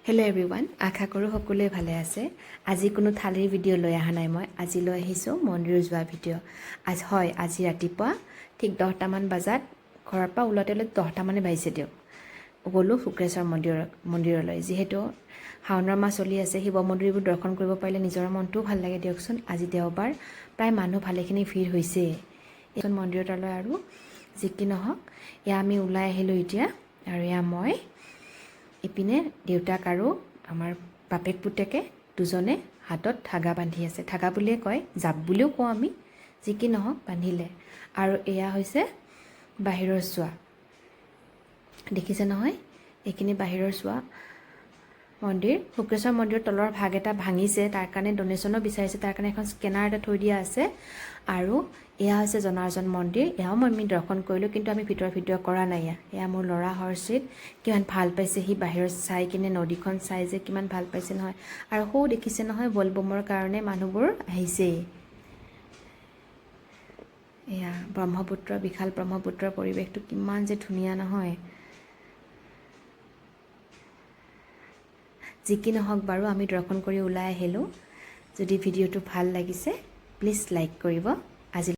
Hello' everyone, আশা কৰোঁ সকলোৱে ভালে আছে। আজি কোনো থালিৰ ভিডিঅ' লৈ অহা নাই মই। আজি লৈ আহিছোঁ মন্দিৰ যোৱা ভিডিঅ'। আজ হয়, আজি ৰাতিপুৱা ঠিক 10টামান বজাত ঘৰৰ পৰা ওলাওঁতে ওলাওঁতে 10টামানে বাজিছে দিয়ক। গ'লোঁ শুক্ৰেশ্বৰ মন্দিৰলৈ। যিহেতু শাওনৰ মাহ চলি আছে, শিৱ মন্দিৰবোৰ দৰ্শন কৰিব পাৰিলে নিজৰ মনটোও ভাল লাগে দিয়কচোন। আজি দেওবাৰ, প্ৰায় মানুহ ভালেখিনি ভিৰ হৈছেই এইখন মন্দিৰলৈ। আৰু যি কি নহওক, এয়া আমি ওলাই আহিলোঁ এতিয়া। আৰু এয়া মই, ইপিনে দেউতাক আৰু আমাৰ বাপেক পুতেকে দুজনে হাতত ধাগা বান্ধি আছে। ধাগা বুলিয়ে কয়, জাপ বুলিও কওঁ আমি। যি কি নহওক, বান্ধিলে। আৰু এয়া হৈছে বাহিৰৰ চোৱা, দেখিছে নহয়? এইখিনি বাহিৰৰ চোৱা মন্দিৰ। শুক্ৰেশ্বৰ মন্দিৰৰ তলৰ ভাগ এটা ভাঙিছে, তাৰ কাৰণে ডনেশ্যনো বিচাৰিছে। তাৰ কাৰণে এখন স্কেনাৰ এটা থৈ দিয়া আছে। আৰু এয়া হৈছে জনাৰ্জন মন্দিৰ। এয়াও মই আমি দৰ্শন কৰিলোঁ, কিন্তু আমি ভিতৰৰ ভিডিঅ' কৰা নাই। এয়া মোৰ ল'ৰা হৰ্ষিত, কিমান ভাল পাইছে সি বাহিৰত চাই কিনে, নদীখন চাই যে কিমান ভাল পাইছে নহয়। আৰু সৌ দেখিছে নহয়, বলবমৰ কাৰণে মানুহবোৰ আহিছেই। এয়া ব্ৰহ্মপুত্ৰ, বিশাল ব্ৰহ্মপুত্ৰৰ পৰিৱেশটো কিমান যে ধুনীয়া নহয়! যি কি নহওক বাৰু, আমি দৰ্শন কৰি ওলাই আহিলোঁ। যদি ভিডিঅ'টো ভাল লাগিছে, প্লিজ লাইক কৰিব।